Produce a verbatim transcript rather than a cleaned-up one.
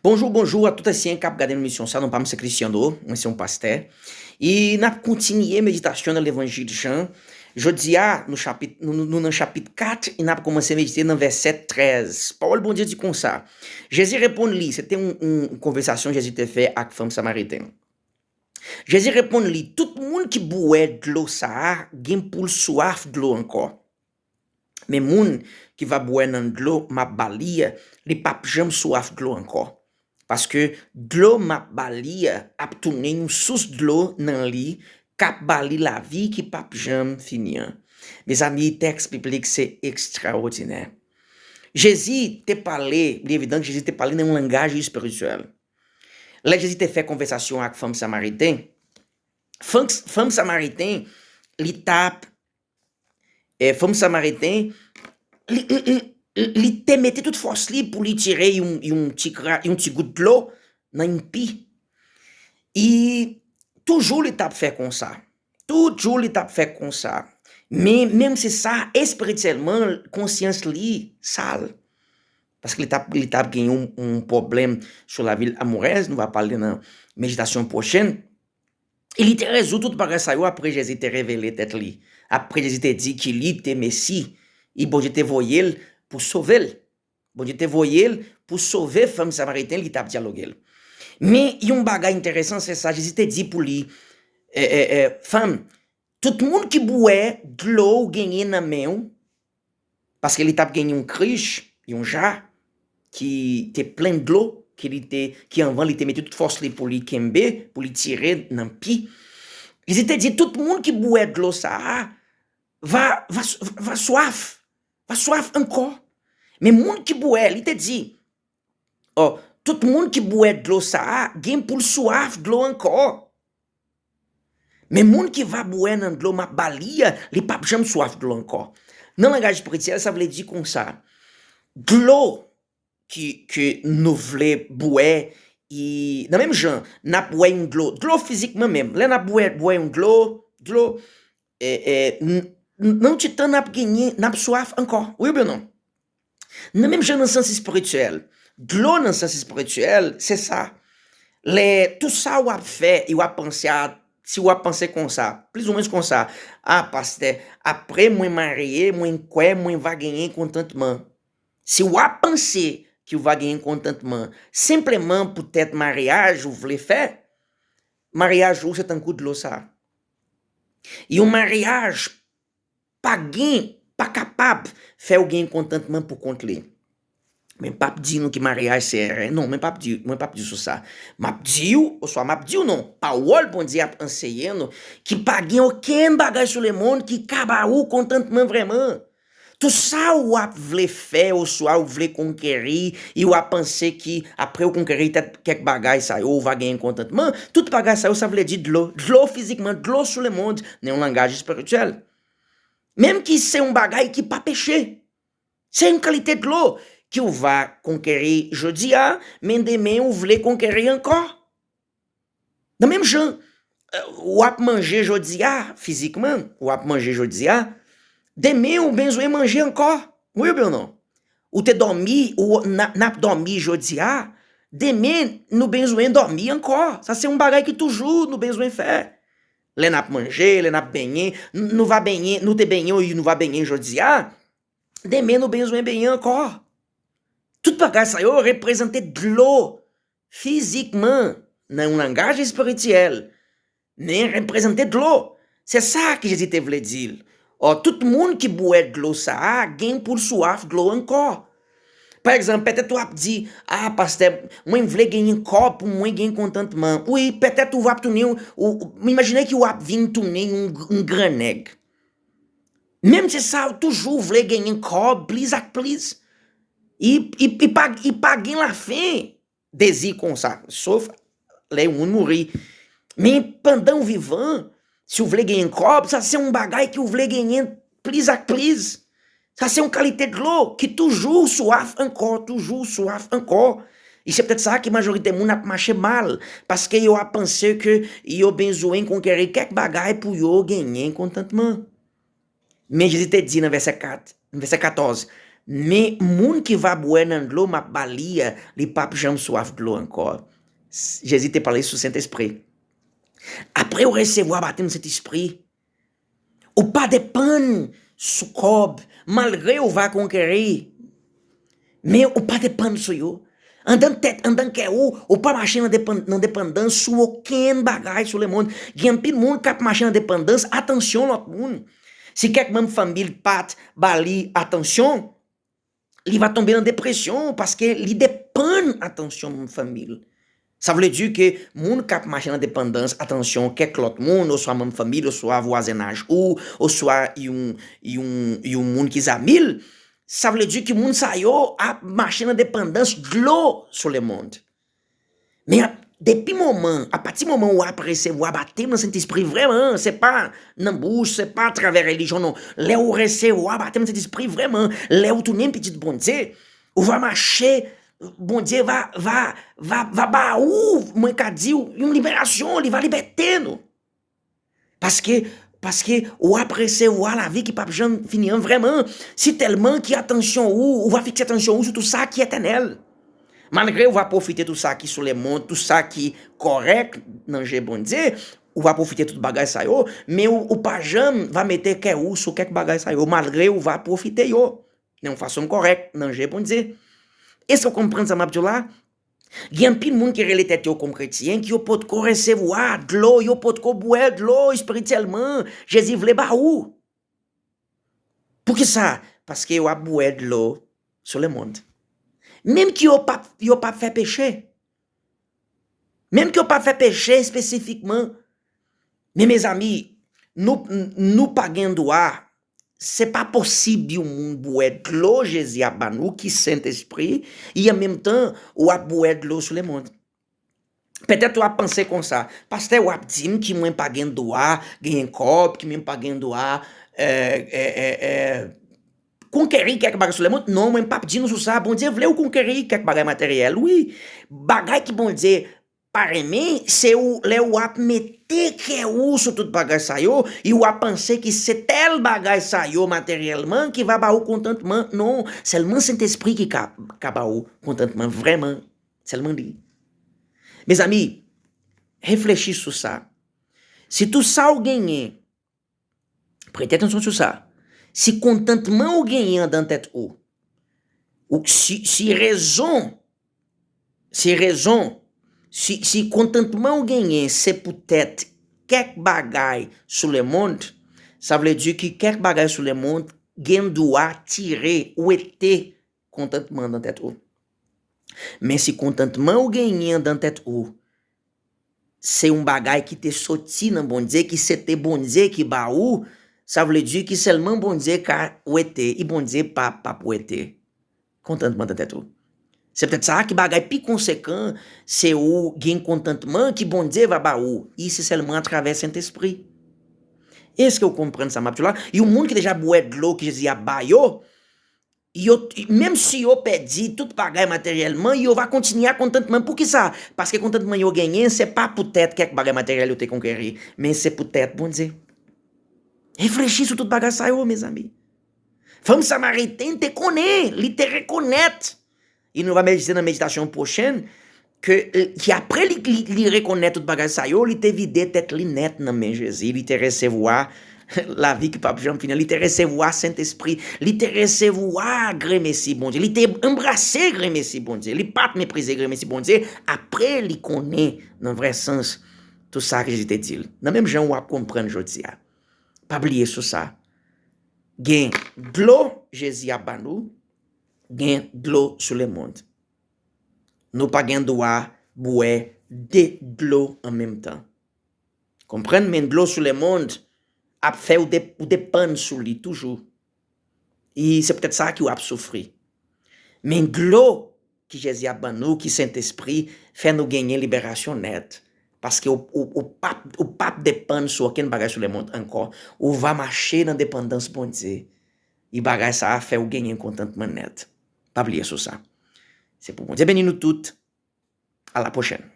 Bonjou, bonjou a tout Ayisyen k ap gade emisyon sa. Non pa m se Cristiano, mwen se yon pastè. E n ap kontinye meditasyon nan levanjil Jan. Jodi a, nou chapit, nou, nou, nou nan chapit kat e n ap kòmanse medite nan vèsè trèz. Pawòl Bondye di konsa, Jezi reponn li, se te yon, yon konvèsasyon Jezi te fè ak fanm samariten. Jezi reponn li, tout moun ki bwè dlo sa a gen pou l swaf dlo ankò. Men moun ki va bwè nan dlo m ap ba li a, li p ap janm swaf dlo ankò. Paske dlo m ap ba li a ap tounen yon sous dlo nan li k ap ba li lavi ki p ap janm fini an. Mezanmi, tèks biblik se ekstraòdinè. Jezi te pale, li evidan ke Jezi te pale nan yon langaj espirityèl. Lè Jezi te fè konvèsasyon ak fanm samariten, fanm, fanm samariten, li t ap, eh, fanm samariten, li, li, li, li te mete tout fòs li pou li tire yon, yon ti kra, yon ti gout dlo nan yon pi. E toujou li t ap fè konsa. Toujou li t ap fè konsa. Men, menm se sa, espirityèlman, konsyans li sal. Paske li t ap, li t ap gen yon, yon pwoblèm sou lavi l amourèz, nou va pale nan meditasyon pwochèn. E li te rezoud tout bagay sa yo apre Jezi te revele tèt li. Apre Jezi te di ki li te Mesi, e Bondye te voye l pou sove l. Bondye te voye l pou sove fanm samariten li t ap dyaloge l. Men yon bagay enteresan, se sa Jezi te di pou li, eh, eh, eh, fanm, tout moun ki bwè dlo w genyen nan men w, paske li t ap gen yon krich, yon ja, ki te plen dlo, ki li te, ki anvan li te mete tout fòs li pou li kenbe, pou li tire nan pi. Li te di, tout moun ki bwè dlo sa a va, va, va swaf, va swaf ankò. Men moun ki bwè, li te di, oh, tout moun ki bwè dlo sa a gen pou l swaf dlo ankò. Men moun ki va bwè nan dlo m ap ba li a, li p ap janm swaf dlo ankò. Nan langaj espirityèl, sa vle di konsa, dlo ki, ke nou vle bwè, e, nan menm jan, n ap bwè yon dlo, dlo fizikman menm, lè n ap bwè, bwè yon dlo, dlo, e, e, n, n, nan yon ti tan n ap genyen, n ap swaf ankò. Wi oubyen non? Nan menm jan nan sans espirityèl, dlo nan sans espirityèl, se sa. Lè tout sa w ap fè, e w ap panse a, si w ap panse konsa, plizoumwens konsa, a, pastè, apre mwen marye, mwen kwè mwen va genyen kontantman. Si w ap panse ki w va genyen kontantman senpleman poutèt maryaj ou vle fè, maryaj ou se tankou dlo sa. Yon maryaj pa gen, pa kapab fè w gen kontantman pou kont li. Men m p ap di nou ke maryaj se erè. Non, men p ap di, mwen p ap di sou sa. M ap di w, oswa m ap di w non, pawòl Bondye ap anseye nou, ki pa gen okenn bagay sou lemonn ki ka ba ou kontantman vrèman. Tout sa w ap vle fè, oswa w vle konkeri, e w ap panse ki apre w konkeri tèt kèk bagay sa yo, ou va genyen kontantman. Tout bagay sa yo, sa vle di dlo. Dlo fizikman, dlo sou lemonn, nan yon langaj espirityèl. Menm ki se yon bagay ki pa peche. Se yon kalite dlo ke w va konkeri jodi a, men demen ou vle konkeri ankò. Nan menm jan, eh, w ap manje jodi a, fizikman, w ap manje jodi a, demen ou bezwen manje ankò. Wi oubyen non? Ou te dòmi, ou n a, n ap dòmi jodi a, demen nou bezwen dòmi ankò. Sa se yon bagay ki toujou nou bezwen fè. Lè n ap manje, lè n ap benyen, n, nou va benyen, nou te benyen, nou va benyen jodi a, demen nou bezwen benyen ankò. Tout bagay sa yo reprezante dlo fizikman, nan yon langaj espirityèl, men reprezante dlo. Se sa ke Jezi te vle di l. Ò, tout moun ki bwè dlo sa a gen pou l swaf dlo ankò. Pa egzanp, petèt w ap di, a, pastè, mwen vle genyen kòb pou mwen gen kontantman. Wi, petèt ou ap tounen, ou, ou, imajine ke w ap vin tounen yon, yon gran nèg. Menm se sa, ou toujou vle genyen kòb, pliz ak pliz. I, i, i pa, i pa gen lafen. Dezi konsa, sof lè yon moun mouri. Men pandan w vivan, si w vle genyen kòb, sa se yon bagay ke w vle genyen pliz ak pliz. Sa se yon kalite dlo ki toujou swaf ankò, toujou swaf ankò. E se petèt sa ke majorite moun ap mache mal, paske yo ap panse ke yo bezwen konkeri kèk bagay pou yo genyen kontantman. Men Jezi te di nan vèsè kat, vèsè katòz, Men moun ki va bwè nan dlo m ap ba li, li p ap janm swaf dlo ankò. Jezi te pale sou Sentespri. Apre w resevwa batèm Sentespri, ou pa depann sou kòb, malgre ou va konkeri. Men ou pa depann sou yo. Anndan tèt, anndan kè ou, ou pa mache nan depann, nan depandans sou okenn bagay sou lemonn. Gen anpil moun k ap mache nan depandans atansyon lòt moun. Si kèk manm fanmi l pa t ba li atansyon, li va tonbe nan depresyon paske li depann atansyon manm fanmi l. Sa vle di ke moun k ap mache nan depandans atansyon kèk lòt moun, oswa manm fanmi l, oswa vwazinaj ou, oswa yon, yon, yon moun ki zanmi l, sa vle di ke moun sa yo ap mache nan depandans dlo sou lemonn. Men ap- depi moman, apati moman w ap resevwa batèm nan Sentespri vrèman, se pa nan bouch, se pa atravè relijyon, non. Lè w resevwa batèm nan Sentespri vrèman, lè w tounen pitit Bondye, ou va mache, Bondye va, va, va, va ba ou, mwen ka di w, yon liberasyon, li va libète nou. Paske, paske w ap resevwa lavi ki p ap janm fini an vrèman. Si tèlman ki atansyon ou, ou va fikse atansyon ou sou tout sa ki etènèl. Malgre ou va pwofite tout sa ki sou lemonn, tout sa ki kòrèk nan je Bondye, ou va pwofite tout bagay sa yo, men ou, ou pa janm va mete kè ou sou kèk bagay sa yo, malgre ou va pwofite yo nan yon fason kòrèk nan je Bondye. Èske w konprann sa m ap di w la? Gen anpil moun ki rele tèt yo kòm kretyen, ki yo potko resevwa dlo, yo potko bwè dlo espirityèlman. Jezi vle ba ou. Poukisa? Paske yo ap bwè dlo sou lemonn. Menm ki yo p ap, yo p ap fè peche. Menm ki yo p ap fè peche espesifikman. Men mezanmi, nou, nou pa gen dwa, se pa posib yon moun bwè dlo Jezi ap ba nou ki Sentespri, e an menm tan, w ap bwè dlo sou lemonn. Petèt w ap panse konsa, pastè, w ap di m ki mwen pa gen dwa genyen kòb, ki mwen pa gen dwa, e, e, e, e, konkeri kèk bagay sou lemonn. Non, mwen p ap di nou sou sa. Bondye vle w konkeri kèk bagay materyèl, wi. Bagay ki Bondye pa renmen, se ou, lè w ap mete kè ou sou tout bagay sa yo, e w ap panse ki se tèl bagay sa yo materyèlman ki va ba ou kontantman. Non, sèlman Sentespri ki ka, ka ba ou kontantman vrèman. Sèlman li. Mezanmi, reflechi sou sa. Si tout sa w genyen, prete atansyon sou sa. Si kontantman ou genyen anndan tèt ou, ou si, si rezon, si rezon, si, si kontantman ou genyen se poutèt kèk bagay sou lemonn, sa vle di ki kèk bagay sou lemonn gen dwa tire, wete kontantman anndan tèt ou. Men si kontantman ou genyen anndan tèt ou, se yon bagay ki te soti nan Bondye, ki se te Bondye ki ba ou, sa vle di ki sèlman Bondye ka wete, e Bondye pa, p ap wete kontantman anndan tèt ou. Se petèt sa ki bagay pi konsekan, se ou gen kontantman ki Bondye va ba ou, e se sèlman atravè Sentespri. Èske w konprann sa m ap di w la? Yon moun ki deja bwè dlo ki Jezi ap ba yo, yo, menm si yo pèdi tout bagay materyèlman, yo va kontinye ak kontantman. Poukisa? Paske kontantman yo genyen, se pa poutèt kèk bagay materyèl yo te konkeri, men se poutèt Bondye. Reflechi sou tout bagay sa yo, mezanmi. Fanm Samariten te konnen, li te rekonèt. E nou va medite nan meditasyon pwochèn, ke, ki apre li, li, li rekonèt tout bagay sa yo, li te vide tèt li nèt nan men Jezi, li te resevwa lavi ki p ap janm fini, li te resevwa Sentespri, li te resevwa grenmesi Bondye, li te anbrase grenmesi Bondye, li pa t meprize grenmesi Bondye, apre li konnen nan vrè sans tout sa ke Jezi te di l. Nan menm jan w ap konprann jodi a. Pa bliye sou sa. Gen dlo Jezi ap ba nou, gen dlo sou lemonn. Nou pa gen dwa bwè de dlo an menm tan. Konprann, men dlo sou lemonn ap fè ou de-, ou depann sou li toujou. E se petèt sa ki w ap soufri. Men dlo ki Jezi ap ban nou, ki Sentespri, fè nou genyen liberasyon nèt. Paske ou, ou, ou p ap, ou p ap depann sou okenn bagay sou lemonn ankò. Ou va mache nan depandans Bondye. E bagay sa a fè ou genyen kontantman nèt. Pa bliye sou sa. Se pou Bondye beni nou tout. A la pwochèn.